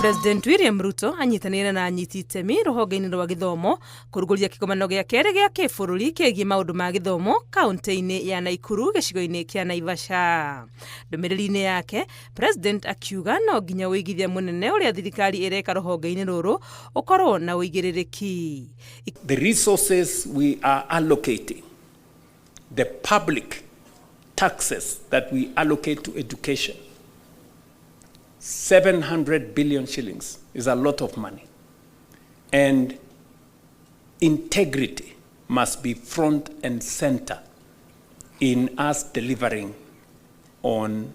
President William Ruto anyitanĩire na anyiti itemi rũhonge-inĩ rwa gĩthomo kũrugũria kĩgomano gĩa kerĩ gĩa kĩbũrũri kĩgiĩ maũndũ ma gĩthomo kaunti-inĩ ya Naikuru gĩcigo-inĩ kĩa Naivasha. Ndũmĩrĩri-inĩ yake, President akiuga no nginya ũigithia mũnene ũrĩa thirikari ĩreka rũhonge-inĩ rũrũ ũkorwo na ũigĩrĩrĩki. The resources we are allocating, the public taxes that we allocate to education, 700 billion shillings is a lot of money. And integrity must be front and center in us delivering on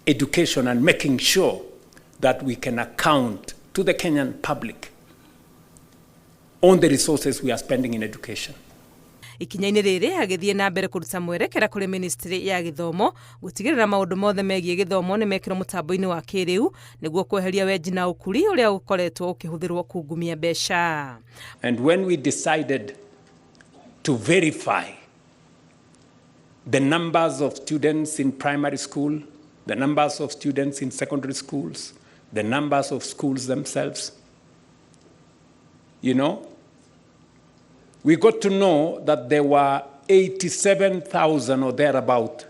education and making sure that we can account to the Kenyan public on the resources we are spending in education. Ikinya-inĩ rĩrĩ agĩthiĩ na mbere kũruta mwerekera kũrĩ ministry ya gĩthomo gũtigĩrĩra maũndũ mothe megiĩ gĩthomo nĩ mekĩrwo mũtambo-inĩ wa kĩrĩu nĩguo kweheria wenji na ũkuri ũrĩa ũkoretwo ũkĩhũthĩrwo kungumia mbeca. And when we decided to verify the numbers of students in primary school, the numbers of students in secondary schools, the numbers of schools themselves, we got to know that there were 87,000 or thereabout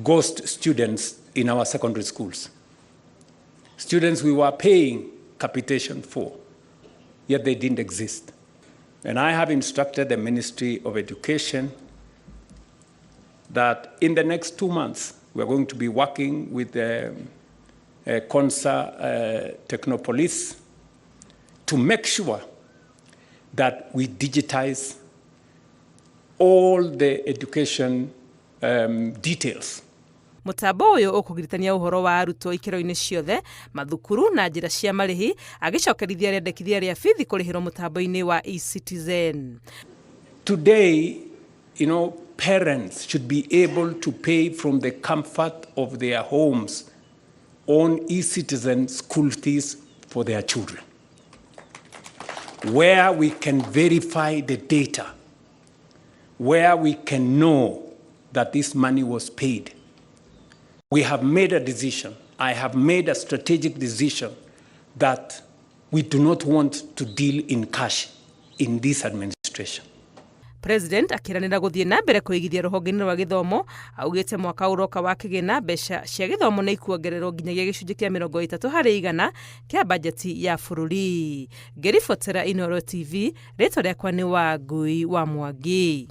ghost students in our secondary schools. Students we were paying capitation for, yet they didn't exist. And I have instructed the Ministry of Education that in the next 2 months, we are going to be working with the Konza Technopolis to make sure that we digitize all the education details. Mũtambo ũyũ ũkũgiritania ũhoro wa arutwo ikĩro-inĩ ciothe, mathukuru na njĩra cia marĩhi, agĩcokerithia rĩendekithia rĩa bithi kũrĩhĩrwo mũtambo-inĩ wa eCitizen. Today, parents should be able to pay from the comfort of their homes on eCitizen school fees for their children, where we can verify the data, where we can know that this money was paid. We have made a decision. I have made a strategic decision that we do not want to deal in cash in this administration. President akĩranĩra gũthiĩ na mbere kũigithia rũhonge-inĩ rwa gĩthomo, augĩte mwaka ũroka wa kĩgĩna mbeca cia gĩthomo nĩ ikuongererwo nginyagia gĩcunjĩ kĩa 30% kĩa bajeti ya bũrũri. Ngĩribotera Inooro TV, rĩtwa rĩakwa nĩ Wangui wa Mwangi.